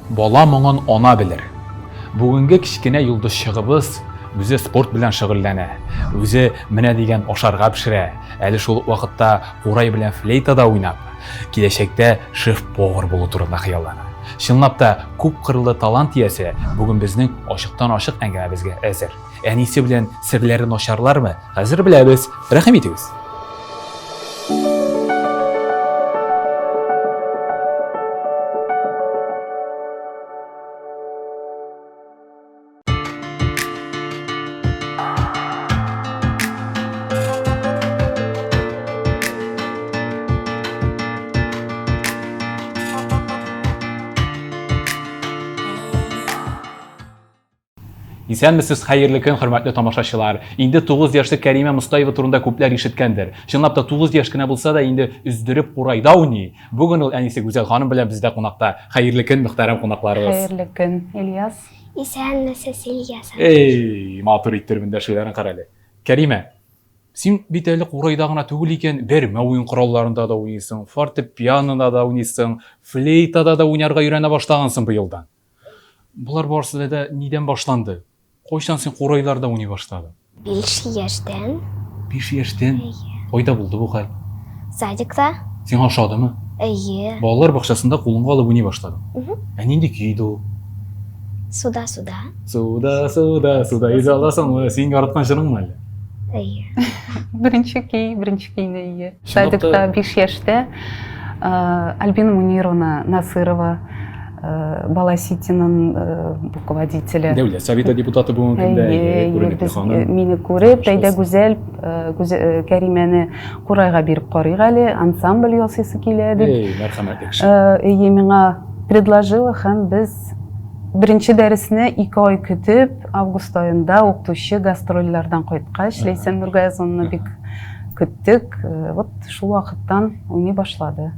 Бала моңын ана белер. Бүгенге кечкенә йолдызчыгыбыз үзе спорт белән шөгыльләнә, үзе менә дигән ашарга пешерә, әле шул ук вакытта курай белән флейтада уйнап, киләчәктә шеф-повар булу турында хыяллана. Чынлап та, күпкырлы талант иясе бүген безнең ачыктан-ачык әңгәмәбезгә әзер. Әнисе белән серләре начарлармы? Хәзер беләбез. Рәхим итегез. Исәнмесез, хәерле көн, хөрмәтле тамашачылар. Инде 9 яшьлек Кәримә Мостаева турында күпләр ишеткәндер. Чынлап та 9 яшь кенә булса да, инде өздереп курайда уйный. Бүген ул әнисе Гүзәл ханым белән бездә кунакта. Хәерле көн, мөхтәрәм кунакларыбыз. Хәерле көн, Ильяс. Исәнмесез, Ильяс. Эй, матур иттереп эндәшүләрен кара әле. Кәримә, син бит әле курайда гына түгел икән, бәрмә уен коралларында да уйныйсың, фортепианода да уйныйсың, флейтада да уйнарга өйрәнә башлагансың быелдан. Болар барысы да нидән башланды? Кайчан син курайларда уйный башладың? 5 яшьтән. 5 яшьтән? Әйе. Кайда булды бу хәл? Садикта. Сиңа ошадымы? Әйе. Балалар бакчасында кулыңга алып уйный башладың. Ә нинди көй иде ул? Суда, суда. Суда, суда, суда йөзә аласыңмы? Син яраткан җырыңмы әллә? Әйе. Беренче көй, беренче көйне әйе. Чынлап та- Садикта 5 яшьтә Альбина Мунировна Насырова Бала Ситинын руководителе. Дәүләт Советы депутаты бүгенге көндә. Әйе, күренекле ханым. Мине күреп, әйдә Гүзәл, Кәримәне Курайга биреп карыйк әле, ансамбль ясыйсы килә дип. Эй, мәрхәмәтле кеше. Әйе, миңа предложила һәм без беренче дәресне 2 ай көтеп, август аенда укытучы гастрольләрдән кайткач, Ләйсән Нургаязовнаны бик көттек. Вот шул вакыттан уйный башлады.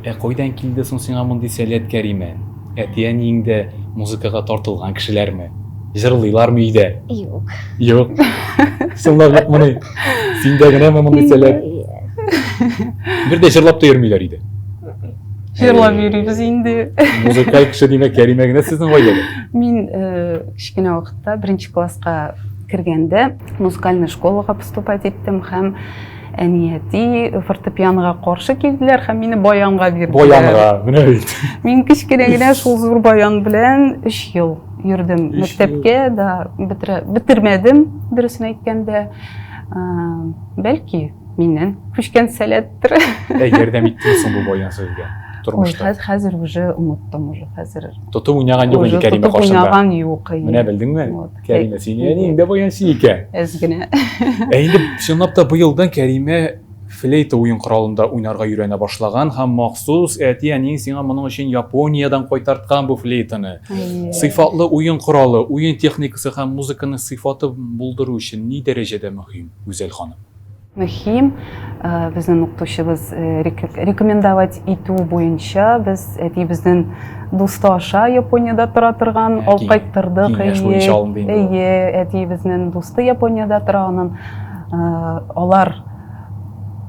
Ә кайдан килде соң сиңа мондый сәләт, Кәримә? Әти-әниең дә музыкага тартылган кешеләрме? Җырлыйлармы өйдә? Юк. Юк. Чынлап юкмыни? Синдә генәме мондый сәләт? Бер дә җырлап та йөрмиләр өйдә. Җырлап йөрибез инде. Музыкаль кеше димәк, Кәримә генә сезнең гаиләдә. Мин кечкенә вакытта беренче класска кергәндә музыкальный школага поступать иттем һәм Әни, әти фортепианога каршы килделәр һәм мине баянга бирделәр. Баянга, менә бит. Мин кечкенә генә шул зур баян белән 3 ел йөрдем. Мәктәпкә дә бетерә, бетермәдем, дөресен әйткәндә. Бәлки, миннән күчкән сәләттер. Ә ярдәм иттеме соң бу баян сезгә тормышта? Ой, хәзер уже оныттым уже, хәзер. Тотып уйнаган юк инде Кәримә каршында. Тотып уйнаган юк. Менә белдеңме? Кәримә, синең әниең дә баянчы икән. Әз генә. Ә инде чынлап та быелдан Кәримә флейта уен коралында уйнарга өйрәнә башлаган һәм махсус әти-әниең сиңа моның өчен Япониядән кайтарткан бу флейтаны. Сыйфатлы уен коралы, уен техникасы һәм музыканың сыйфаты булдыру өчен ни дәрәҗәдә мөһим, Гүзәл ханым? Мөһим, безнең укытучыбыз рекомендовать итү буенча без әтиебезнең дусты аша Япониядә тора торган алып кайттырдык. Киңәш буенча алынды инде. Әйе, әтиебезнең дусты Япониядә тора, анын алар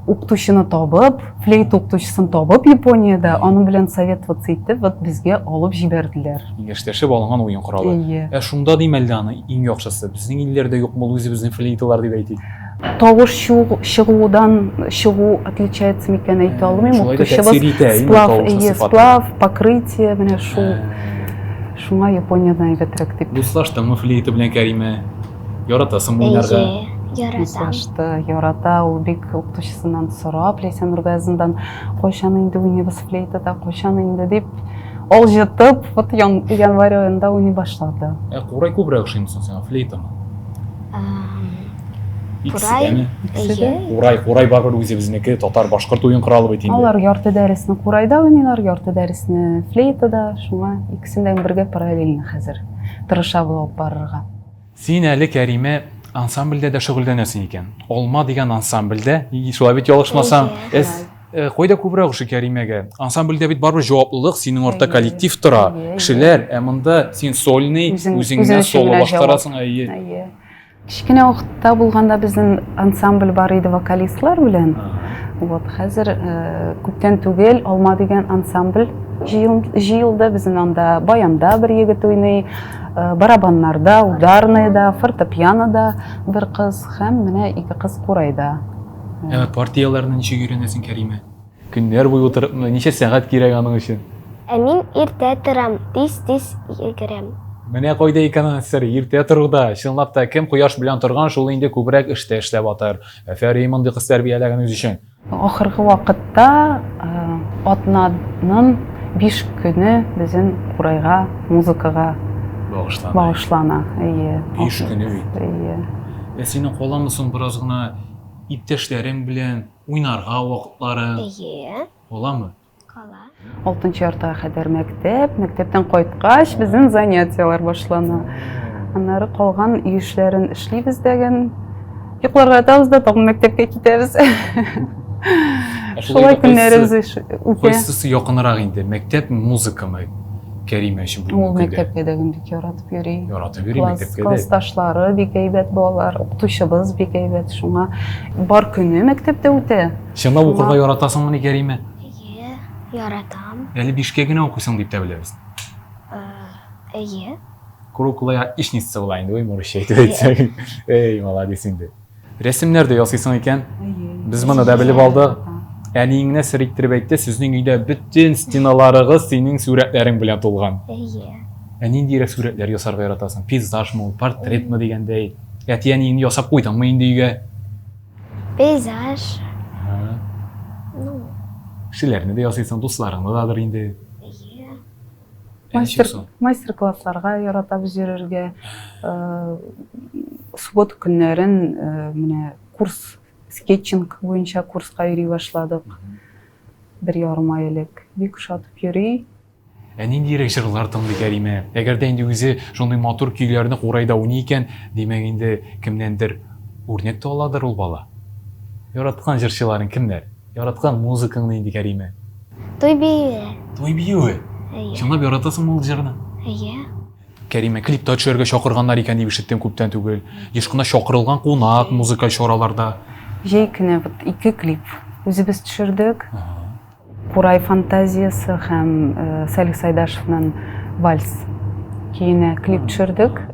укытучыны табып, флейта укытучысын табып Япониядә, аның белән советоваться итеп, вот безгә алып җибәрделәр. Киңәшләшеп алынган уен коралы. Әйе. Ә шунда дим әллә аны иң яхшысы, безнең илләрдә юк ул үзебезнең флейталар дип әйтик. Тавыш чыгудан чыгу отличается микән әйтә алмыйм. Шулай да тәэсир итә, сплав, әйе, сплав, покрытие, менә шул. Шуңа Япониядән әйбәтрәк дип. Дуслаштыңмы флейта белән, Кәримә? Яратасыңмы уйнарга? Әйе, яратам. Дуслашты, ярата. Ул бик укытучысыннан сорап, Ләйсән Нургаязындан, кайчан инде уйныйбыз флейтада, кайчан инде дип, алҗытып, вот январь аенда уйный башлады. Ә курай күбрәк ошыймы соң сиңа, флейтамы? Курай. Икесе дә. Курай, курай барыбер үзебезнеке, татар, башкорт уен коралы бит инде. Алар ярты дәресне курайда уйныйлар, ярты дәресне флейтада, шуңа икесен дә бергә параллельно хәзер тырышабыз алып барырга. Син әле, Кәримә, ансамбльдә дә шөгыльләнәсең икән. Алма дигән ансамбльдә, шулай бит ялгышмасам. Э, кайда күбрәк ошый Кәримәгә? Ансамбльдә бит барыбер җаваплылык, синең артта коллектив тора, кешеләр, ә монда син сольный, үзең генә соло башкарасың, әйе. Әйе. Кечкенә вакытта булганда безнең ансамбль бар иде вокалистлар белән. Вот, хәзер э, күптән түгел Алма дигән ансамбль җыелды. Безнең анда баянда бер егет уйный, э, барабаннарда, ударныйда, фортепианода бер кыз һәм менә ике кыз курайда. Ә партияләрне ничек өйрәнәсең, Кәримә? Көннәр буе утырыпмы? Ничә сәгать кирәк аның өчен? Ә мин иртә торам, тиз-тиз йөгерәм. Менә кайда икән аның сере, иртә торуда. Чынлап та, кем кояш белән торган, шул инде күбрәк эштә эшләп атар. Афәрин мондый кыз тәрбияләгәнегез өчен. Ахыргы вакытта атнаның биш көне безнең курайга, музыкага багышлана. Багышлана, әйе. Биш көне бит. Әйе. Ә синең каламы соң бераз гына иптәшләрең белән Уйнарга вакытлары. Әйе. Буламы? Кала. Алтынчы яртыга кадәр мәктәп, мәктәптән кайткач безнең занятияләр башлана. Аннары калган өй эшләрен эшлибез дәген. Йокларга ятабыз да тагын мәктәпкә китәбез. Шулай көннәребез үтә. Кайсысы якынрак инде, мәктәпме, музыкамы? Кәримә өчен бүгенге көндә. Ул мәктәпкә дә бик яратып йөри. Яратып йөри мәктәпкә дә. Классташлары бик әйбәт балалар, укытучыбыз бик әйбәт, шуңа бар көне мәктәптә үтә. Чынлап укырга яратасыңмыни, Кәримә? Әйе, яратам. Әле бишкә генә укыйсың дип тә беләбез. Әйе. Круглая отличница була инде, ой, урысча әйтеп әйтсәң. Эй, молодец инде. Рәсемнәр дә ясыйсың икән. Без моны да белеп алдык. Әниең генә сер иттереп әйтте, сезнең өйдә бөтен стеналарыгыз синең сурәтләрең белән тулган. Әйе. Ә ниндирәк сурәтләр ясарга яратасың? Пейзажмы ул, портретмы дигәндәй? Әти-әниеңне ясап куйдыңмы инде өйгә? Пейзаж. Ну. Кешеләрне дә ясыйсың, дусларыңны дадыр инде. Әйе. Мастер, мастер-классларга яратабыз йөрергә. Э, суббота көннәрен э, менә курс скетчинг буенча курска йөри башладык. Бер ярым ай элек. Бик ошатып йөри. Ә ниндирәк җырлар тыңлый Кәримә? Әгәр дә инде үзе шундый матур көйләрне курайда уйный икән, димәк инде кемнәндер үрнәк тә аладыр ул бала. Яраткан җырчыларың кемнәр? Яраткан музыкаң нинди, Кәримә? Туй биюе. Туй биюе? Әйе. Чынлап яратасыңмы ул җырны? Әйе. Кәримә, клипта төшәргә чакырганнар икән дип ишеттем күптән түгел. Еш кына чакырылган кунак музыкаль чараларда. Җәй көне вот ике клип үзебез төшердек. Курай фантазиясе һәм э, Салих Сайдашевның вальс көенә клип төшердек.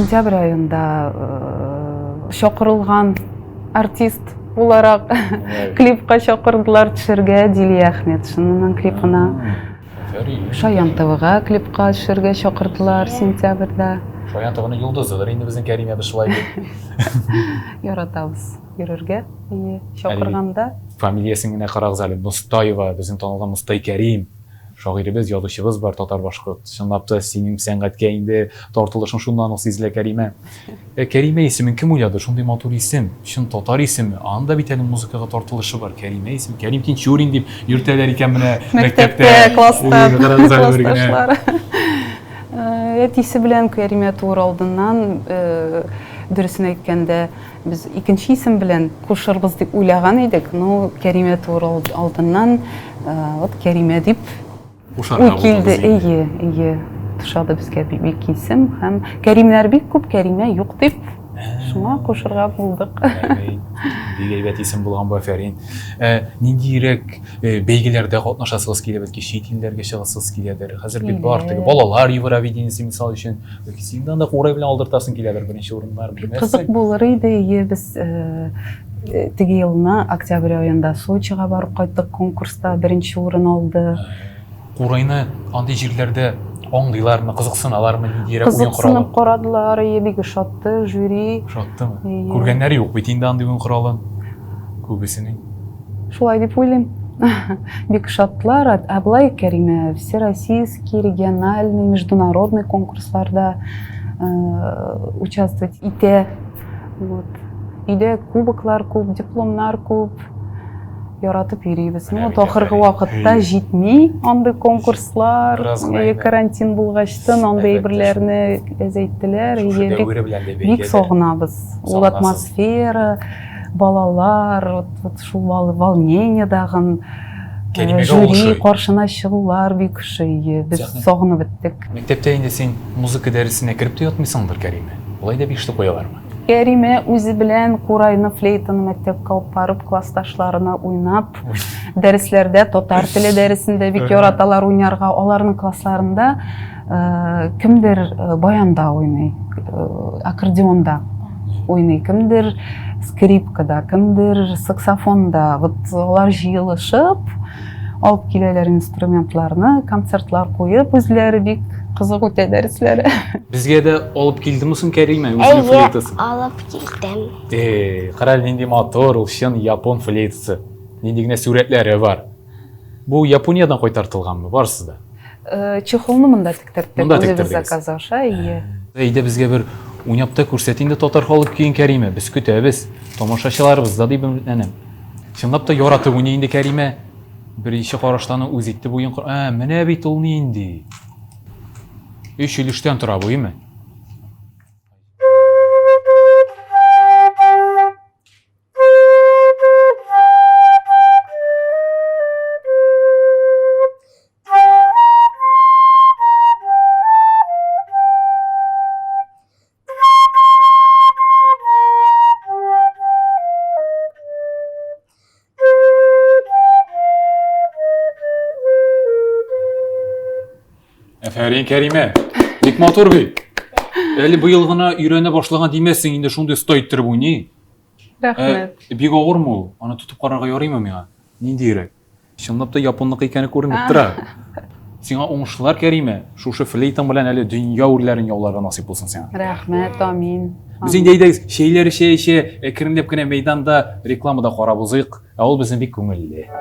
Сентябрь аенда э, чакырылган артист буларак клипка чакырдылар төшергә Дилия Әхмәтшинаның клипына. Шаян ТВга клипка төшергә чакырдылар сентябрьдә. Шаян ТВның йолдызыдыр инде безнең Кәримә шулай дип. Яратабыз йөрергә. Әйе, чакырганда. Фамилиясен генә карагыз әле, Мостаева, безнең танылган Мостай Кәрим. Шагыйребез, язучыбыз бар, татар-башкорт. Чынлап та синең сәнгатькә инде тартылышың шуннан ук сизелә, Кәримә. Э, Кәримә исемен кем уйлады? Шундый матур исем, чын татар исеме. Аның да бит әле музыкага тартылышы бар. Кәримә исеме, Кәрим Тинчурин дип йөртәләр икән менә мәктәптә. Класста, классташлар. Э, әтисе белән Кәримә туыр алдыннан, э, дөресен әйткәндә, Без икенче исем белән кушырбыз дип уйлаган идек, но Кәримә туыр алдыннан вот Кәримә дип уй килде. Әйе, әйе. Ошады безгә бик исем һәм Кәримнәр бик күп, Кәримә юк дип шуңа кушырга булдык. Бик әйбәт исем булган бу, афәрин. Ә, ниндиерәк э, бәйгеләрдә катнашасыгыз килә, бәлки чит илләргә чыгасыгыз киләдер. Хәзер бит бар теге балалар Евровидениесе мисал өчен. Бәлки син дә анда курай белән алдыртасың киләдер беренче урыннар, белмәссең. Кызык булыр иде, ие, без э, э, теге елны октябрь аенда Сочига барып кайттык, конкурста беренче урын алды. Курайны андый җирләрдә аңлыйлармы, кызыксыналармы, ниндиерәк уен коралы? Кызыксынып карадылар, ие, бик ошатты жюри. Ошаттымы? Күргәннәре юк бит инде андый уен коралын күбесенең. Шулай дип уйлыйм. Бик ошаттылар. Ә болай Кәримә всероссийский, региональный, международный конкурсларда э, участвовать итә. Вот. Өйдә кубоклар күп, дипломнар күп. Яратып йөрибез. Ну, вот ахыргы вакытта җитми андый конкурслар. Карантин булгачтын андый әйберләрне әзәйттеләр. Бик сагынабыз. Ул атмосфера, балалар, вот, вот шул волнение дагын жюри каршына чыгулар бик ошый. Без сагынып беттек. Мәктәптә инде син музыка дәресенә кереп тә ятмыйсыңдыр, Кәримә. Болай да бишле куялармы? Кәримә үзе белән курайны, флейтаны мәктәпкә алып барып, классташларына уйнап, дәресләрдә татар теле дәресендә бик яраталар уйнарга. Аларның классларында э, кемдер э, баянда уйный, э, аккордеонда уйный, кемдер скрипкада, кемдер саксофонда. Вот алар җыелышып алып киләләр инструментларны, концертлар куеп, үзләре бик кызык үтә дәресләре. Безгә дә алып килдеме соң Кәримә үзенең флейтасын? Алып килдем. Эй, кара нинди матур ул чын япон флейтасы. Нинди генә сурәтләре бар. Бу Япониядән кайтартылганмы барысы да? Э, чехолны монда тектерттек. Монда Үзебез заказ аша, ие. Әйдә безгә бер уйнап та күрсәт инде татар халык көен Кәримә. Без көтәбез. Тамашачыларыбыз да дип өметләнәм. Чынлап та яратып уйный инде Кәримә. Беренче караштан ук үз итте бу уен. Ә, менә бит ул нинди. Өч өлештән тора бу, име? Әфәрин, Кәримә. Бик матур бит. Әле быел гына өйрәнә башлаган димәссең, инде шундый оста иттереп уйный. Рәхмәт. Ә, бик авырмы ул? Аны тотып карарга ярыймы миңа? Ниндиерәк? Чынлап та японныкы икәне күренеп тора. Сиңа уңышлар, Кәримә. Шушы флейтаң белән әле дөнья үрләрен яуларга насыйп булсын сиңа. Рәхмәт, амин. Без инде әйдәгез, чәйләр эчә-эчә, әкренләп кенә мәйданда реклама да карап узыйк. Ә ул безнең бик күңелле.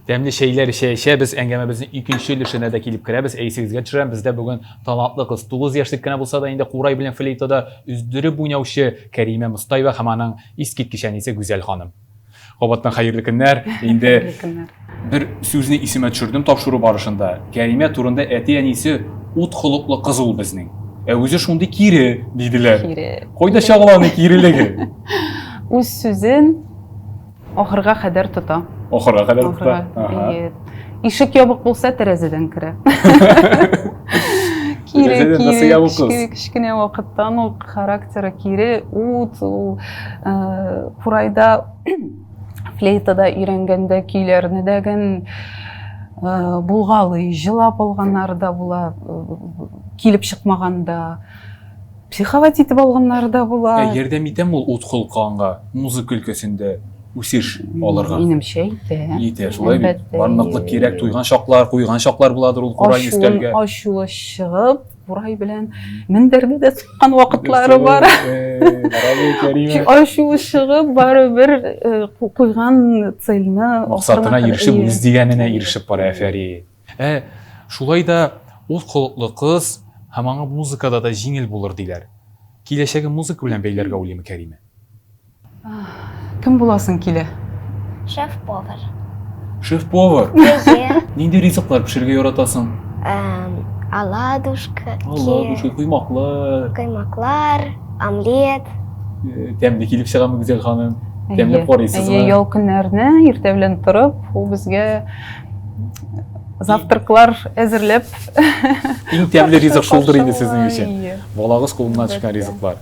Тәмле чәйләр эчә-эчә без әңгәмәбезнең икенче өлешенә дә килеп керәбез. Ә исегезгә төшерәм, бездә бүген талантлы кыз, 9 яшьлек кенә булса да инде курай белән флейтада өздереп уйнаучы Кәримә Мостаева һәм аның искиткеч әнисе Гүзәл ханым. Кабаттан хәерле көннәр. Инде бер сүзне исемә төшердем тапшыру барышында. Кәримә турында әти-әнисе ут холыклы кыз ул безнең. Ә үзе шундый кире, диделәр. Кире. Кайда чагыла аның кирелеге? Үз сүзен Ахырга кадәр тота. Ахырга кадәр тота. Ага. Ишек ябык булса, тәрәзәдән керә. Кире, кире, кечкенә, кечкенә вакыттан ук характеры кире, ут, ул э, курайда флейтада өйрәнгәндә көйләрне дә ген э, булгалый, җылап алганнары да була, э, килеп чыкмаганда. Психовать итеп алганнары да була. Ә ярдәм итәме ул ут холкы аңа музыка өлкәсендә үсеш алырга? Минемчә, итә. Итә, шулай бит. Бар ныклык кирәк, туйган чаклар, куйган чаклар буладыр ул курай өстәлгә. Ачуы чыгып, курай белән мендәрне дә суккан вакытлары бар. Ачуы чыгып, барыбер э, куйган цельне максатына ирешеп, үз дигәненә ирешеп бара, әфәрин. Ә шулай да ул холыклы кыз һәм аңа музыкада да җиңел булыр диләр. Киләчәген музыка белән бәйләргә уйлыймы Кәримә? Кем буласың килә? Шеф-повар. Шеф-повар? Әйе. Нинди ризыклар пешерергә яратасың? Оладушка. Оладушка, коймаклар. Коймаклар, омлет. Э, тәмле килеп чыгамы, Гүзәл ханым? Тәмле карыйсызмы? Әйе, ял көннәрне иртә белән торып, ул безгә завтраклар әзерләп. Иң тәмле ризык шулдыр инде сезнең өчен. Балагыз кулыннан төшкән ризыклар.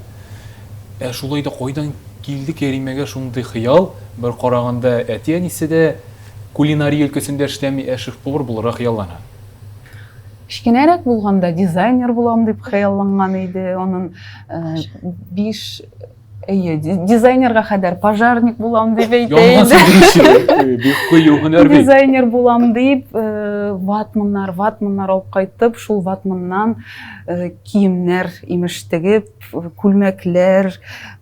Ә шулай да кайдан килде Кәримәгә шундый хыял? Бер караганда, әти-әнисе дә кулинария өлкәсендә эшләми, ә шеф-повар булырга хыяллана. Кечкенәрәк булганда дизайнер булам дип хыялланган иде. Анын 5 Әйе, дизайнерга кадәр пожарник булам дип әйтә иде. Янгын сүндерүче, бик кыю һөнәр бит. Дизайнер булам дип, ватманнар, ватманнар алып кайтып, шул ватманнан киемнәр имеш тегеп, күлмәкләр,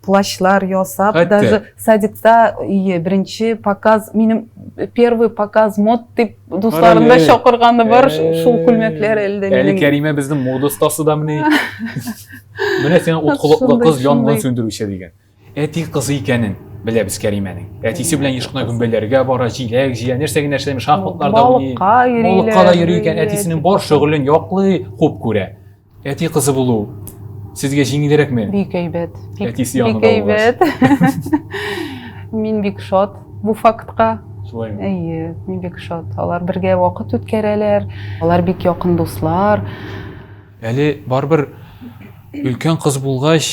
плащлар ясап, даже садикта, ие, беренче показ, минем первый показ мод дип дусларын да чакырганы бар, шул күлмәкләр әле дә. Әле Кәримә безнең мода остасы да менә. Менә сиңа ут колаклы кыз янгын сүндерүче дигән. Әти кызы икәнен беләбез Кәримәнең. Әтисе белән еш кына гөмбәләргә бара, җиләк җыя, нәрсә генә эшләми, шахматларда уйный. Балыкка йөри. Балыкка да йөри икән, әтисенең бар шөгылен яклый, хуп күрә. Әти кызы булу сезгә җиңелрәкме? Бик әйбәт. Әтисе янында Бик әйбәт. Мин бик шат бу фактка. Шулаймы? Әйе, мин бик шат. Алар бергә вакыт үткәрәләр. Алар бик якын дуслар. Әле барыбер өлкән кыз булгач,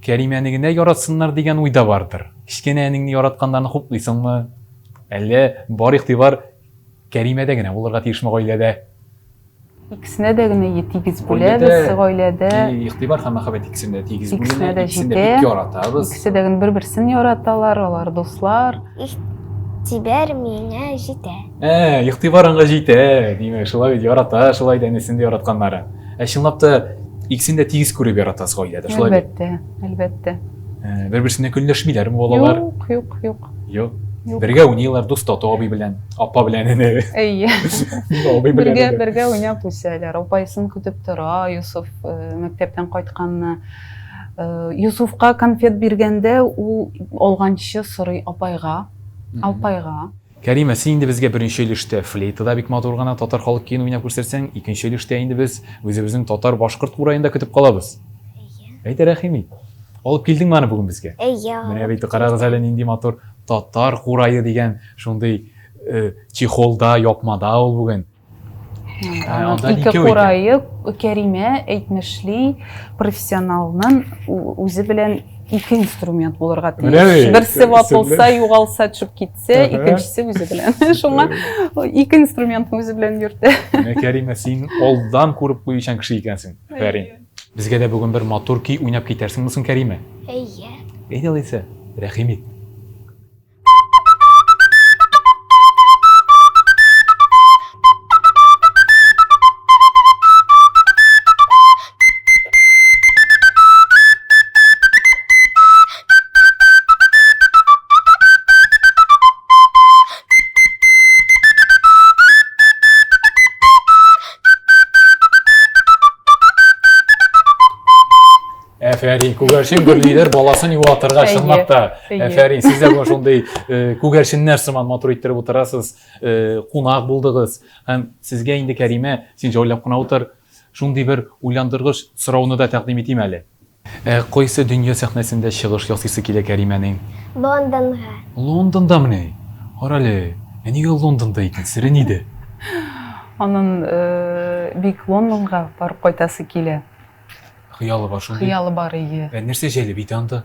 Кәримәне генә яратсыннар дигән уй да бардыр. Кечкенә энеңне яратканнарны хуплыйсыңмы? Әллә бар игътибар Кәримәдә генә булырга тиешме гаиләдә? Икесенә дә генә тигез бүләбез гаиләдә. Игътибар һәм мәхәббәт икесенә дә тигез бүленә, икесен дә бик яратабыз. Икесе дә генә бер-берсен яраталар, алар дуслар. Игътибар миңа җитә. Ә, игътибар аңа җитә, димәк, шулай бит, ярата, шулай да энесен дә яратканнары. Ә чынлап та икесен дә тигез күреп яратасыз гаиләдә, шулай бит? Әлбәттә, әлбәттә. Ә, бер-берсенә көнләшмиләрме балалар? Юк, юк, юк. Юк. Бергә уйныйлар, дус тату абый белән, апа белән эне. Әйе. Абый белән. Бергә, бергә уйнап үсәләр. Апайсын көтеп тора Юсуф э, мәктәптән кайтканны. Э, Юсуфка конфет биргәндә ул алганчы сорый апайга. Апайга. Кәримә, син инде безгә беренче өлештә флейтада бик матур гына татар халык көен уйнап күрсәтсәң, икенче өлештә инде без үзебезнең татар-башкорт кураен да көтеп калабыз. Әйе. Әйдә, рәхим ит. Алып килдеңме аны бүген безгә? Әйе. Менә бит карагыз әле нинди матур татар курае дигән шундый э, чехолда, япмада ул бүген. Анда ике курае Кәримә әйтмешли, профессионалның үзе белән ике инструмент булырга тиеш. Берсе ватылса, югалса, төшеп китсә, икенчесе үзе белән. Шуңа ике инструментны үзе белән йөртә. Менә Кәримә, син алдан күреп куючан кеше икәнсең. Афәрин. Безгә дә бүген бер матур көй уйнап китәрсеңме соң, Кәримә? Әйе. Әйдә алайса, рәхим ит. Әфәрин, күгәрчен гөрлиләр баласын юатырга чынлап та. Әфәрин, сез дә бүген шундый э, күгәрченнәр сыман матур иттереп утырасыз, э, кунак булдыгыз. Һәм сезгә инде Кәримә, син җайлап кына утыр, шундый бер уйландыргыч сорауны да тәкъдим итим әле. Ә кайсы дөнья сәхнәсендә чыгыш ясыйсы килә Кәримәнең? Лондонга. Лондондамыни? Карале, ә нигә Лондонда икән? Сере нидә? Аның э, бик Лондонга барып кайтасы килә. Хыялы бар шундый. Хыялы бар, әйе. Ә нәрсә җәлеп итә анда?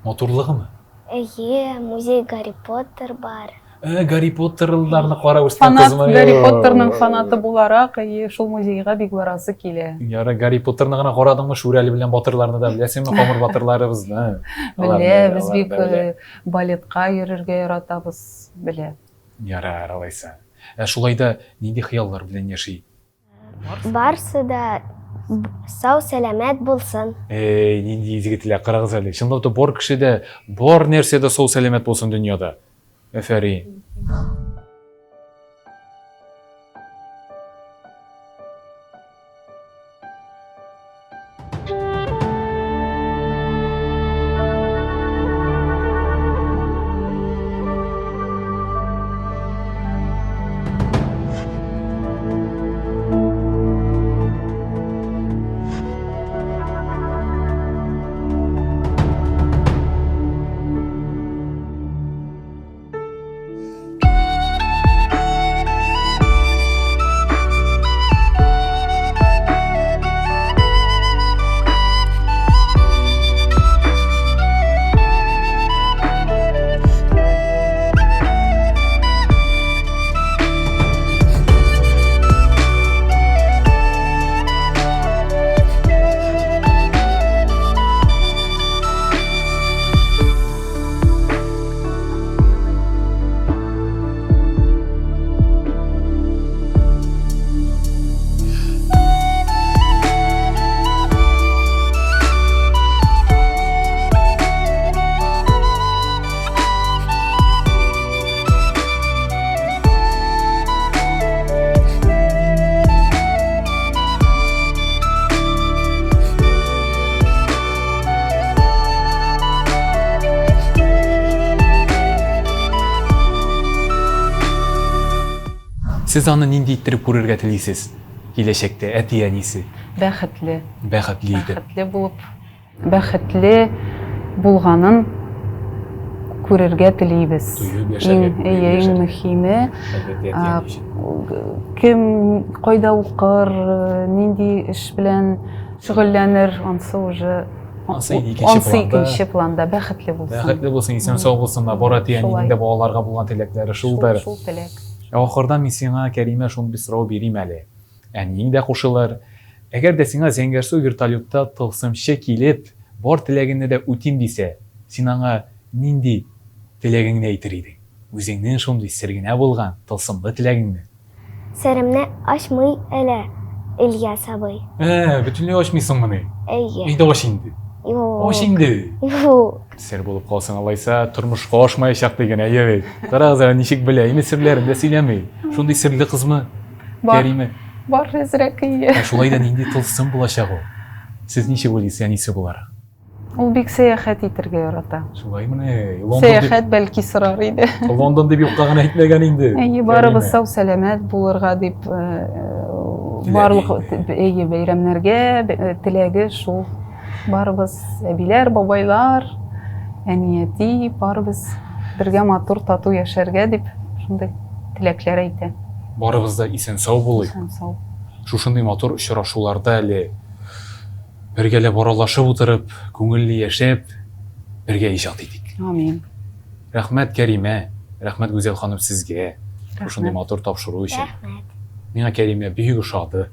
Матурлыгымы? Әйе, музей Гарри Поттер бар. Ә, Гарри Поттерларны карап үскән Фанат, кызмы? Гарри Поттерның фанаты буларак, әйе, шул музейга бик барасы килә. Ярый, Гарри Поттерны гына карадыңмы, Шүрәле белән батырларны да беләсеңме, Камыр батырларыбызны? Белә, без бик э, балетка йөрергә яратабыз, белә. Ярар, алайса. Ә шулай да нинди хыяллар белән яши? Барсы да сау-сәламәт булсын. Эй, нинди изге теләк, карагыз әле. Чынлап та бар кеше дә, бар нәрсә дә сау-сәламәт булсын дөньяда. Афәрин. Сез аны нинди иттереп күрергә телисез киләчәктә, әти-әнисе? Бәхетле. Бәхетле итеп. Бәхетле булып, бәхетле булганын күрергә телибез. Тоеп яшәргә. Иң, әйе, иң мөһиме. Кем кайда укыр, нинди эш белән шөгыльләнер, ансы уже Ансы икенче ансы икенче планда, бәхетле булсын. Бәхетле булсын, исән сау булсыннар. Бар әти-әнинең дә балаларга булган теләкләре шулдыр. Шул теләк. Ә ахырдан мин сиңа, Кәримә, шундый сорау бирим әле. Әниең дә кушылыр. Әгәр дә сиңа зәңгәрсу вертолетта тылсымчы килеп, бар теләгеңне дә үтим дисә, син аңа нинди теләгеңне әйтер идең? Үзеңнең шундый сер генә булган тылсымлы теләгеңне. Серемне ачмый әле Ильяс абый. Ә, бөтенләй ачмыйсыңмыни? Әйе. Әйдә ач инде. Юк. Ач инде. Юк. Сер булып калсын алайса, тормышка ашмаячак диген, әйе бит. Карагыз әле, ничек белә, инде серләрен дә сөйләми. Шундый серле кызмы? Бар. Кәримә. Бар әзрәк, әйе. Ә шулай да нинди тылсым булачак ул? Сез ничек уйлыйсыз, әнисе буларак? Ул бик сәяхәт итәргә ярата. Шулаймыни? Лондон Сәяхәт бәлки сорар иде. Лондон дип юкка гына әйтмәгән инде. Әйе, барыбыз сау сәламәт булырга дип э, э, барлык әйе бәйрәмнәргә э, теләге шул. Барыбыз әбиләр, бабайлар, әни, әти, барыбыз бергә матур тату яшәргә дип шундый теләкләр әйтә. Барыбыз да исән сау булыйк. Исән сау. Шушындый матур очрашуларда әле Бергәләп аралашып утырып, күңелле яшәп, бергә иҗат итик. Амин. Рәхмәт, Кәримә, рәхмәт, Гүзәл ханым, сезгә. Шушындый матур тапшыру өчен. Рәхмәт. Миңа Кәримә бик ошады.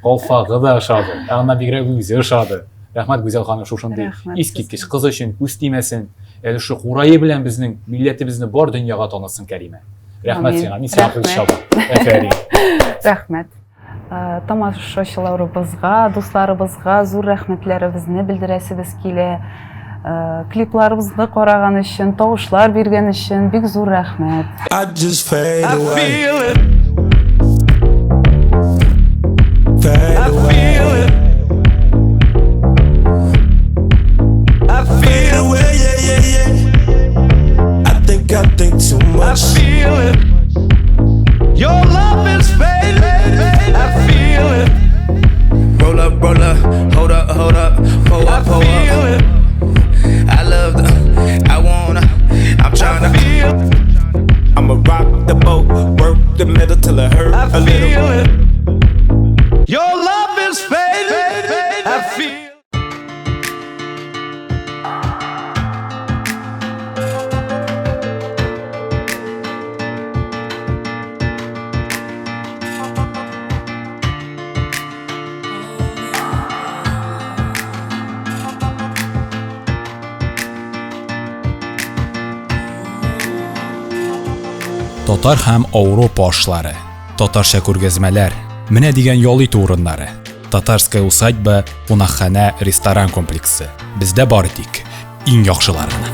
Калфагы да ошады. Ә аннан бигрәк үзе ошады. Рәхмәт, Гүзәл ханым, шушындый искиткеч кыз өчен, күз тимәсен. Әле шушы курае белән безнең милләтебезне бар дөньяга танытсын Кәримә. Рәхмәт сиңа, мин сиңа кул чабам. Афәрин. Рәхмәт. Э, тамашачыларыбызга, дусларыбызга зур рәхмәтләребезне белдерәсебез килә. Э, клипларыбызны караган өчен, тавышлар биргән өчен бик зур рәхмәт. I just fade away. I feel it. Fade I away. feel it. I Fade feel it. away, yeah, yeah, yeah. I think I think too I much. feel it. Your love is fading. I feel it. Roll up, roll up, hold up, hold up, pull I up, pull feel up. it. I love the, I wanna, I'm tryna. Feel. I'ma rock the boat, work the middle till it hurt I a little. feel it. Your love is fading. I feel. Татар һәм Ауропа ашлары, татарча күргәзмәләр, менә дигән ял итү урыннары. Татарская усадьба кунакханә ресторан комплексы. Бездә бары тик иң яхшылар гына.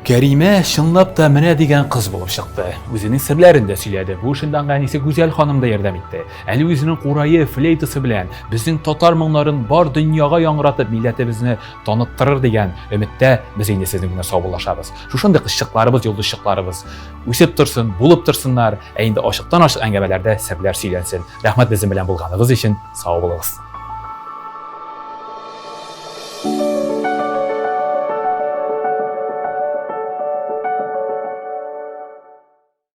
Кәримә чынлап та менә дигән кыз булып чыкты. Үзенең серләрен дә сөйләде. Бу эшендә аңа әнисе Гүзәл ханым да ярдәм итте. Әле үзенең курае, флейтасы белән безнең татар моңнарын бар дөньяга яңгыратып, милләтебезне таныттырыр дигән өметтә без инде сезнең белән саубуллашабыз. Шушындый кызчыкларыбыз, йолдызчыкларыбыз үсеп торсын, булып торсыннар, ә инде ачыктан-ачык әңгәмәләрдә серләр сөйләнсен. Рәхмәт безнең белән булганыгыз өчен. Сау булыгыз.